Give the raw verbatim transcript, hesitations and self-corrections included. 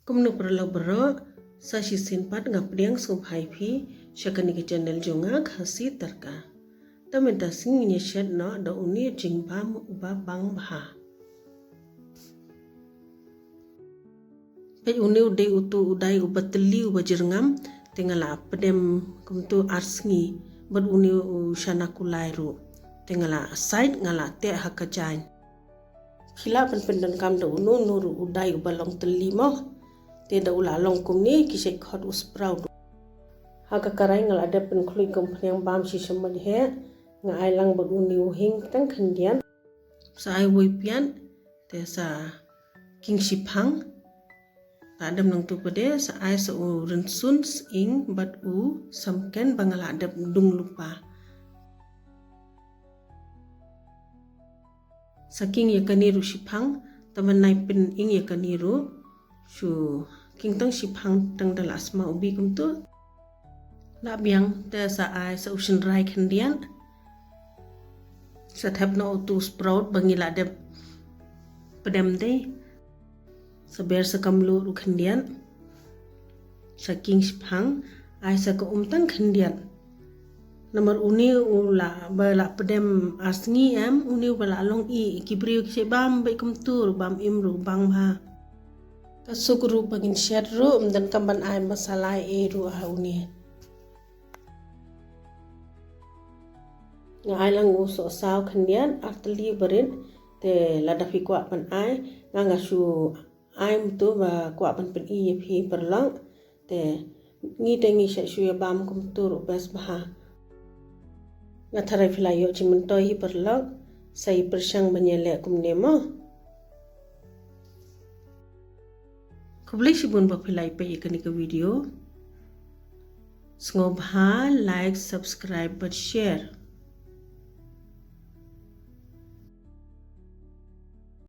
Kumno paralok baroh, sa shisien pat nga pdiang sngewbha ïa phi sha kane ka channel jong nga, Khasi Tadka. Te mynta sngi ngin ïa shet noh da une u jingbam uba bang bha. Peit, une u dei utu u dai uba tylli uba jyrngam, te nga la pdem kumtu ar sngi, bad une u shana kulai ruh. Te nga la sait, nga la teh ha ka jaiñ. Phi lah ban pyndonkam da uno uno ruh u dai uba long tylli mo. Te da u la long kumne ki shait khot u sprout. Ha ka karai nga la dep pynkhlaiñ kum phniang bam shisha mait heh, nga ai lang bad une u hing tang khyndiat. Sa ai wei piat, te sa king shiphang. La dep nangtu pat de, sa ai sa u rynsun sying bad u samken ba nga la dep dung lypa. Sa king ïa kane ruh shiphang, te ban nai pyn-ing ïa kane ruh, shu king tang shiphang tang da la sma u bih kumtu. La biang te sa ai sa u shynrai khyndiat. Sa thep noh utu u sprout ba ngi la dep pdem de. Sa ber sa ka mluh ruh khyndiat. Sa king shiphang, ai sa ka um tang khyndiat. Namar une u la, ba la pdem ar sngi em, une uba la long ih, ki briew ki shait bam beit kumtu ruh, bam im ruh bang bha. Ka suk ruh ba ngin shet ruh, ym donkam ban ai masala ei ruh ha une. Nga ai lang u sohsaw khyndiat, ar tylli barit, te lada phi kwah ban ai, nga nga shu ai kumtu ba kwah ban pyni ïa phi paralok, te ngi te ngi shait shu ïa bam kumtu ruh best bha. Nga tharai phi la ïoh jingmyntoi hi paralok, sa ïa pyrshang ban ïa leh kumne mo. Khublei shibun ba phi la ïa peit ïa kane ka video. Sngewbha like, subscribe bad share.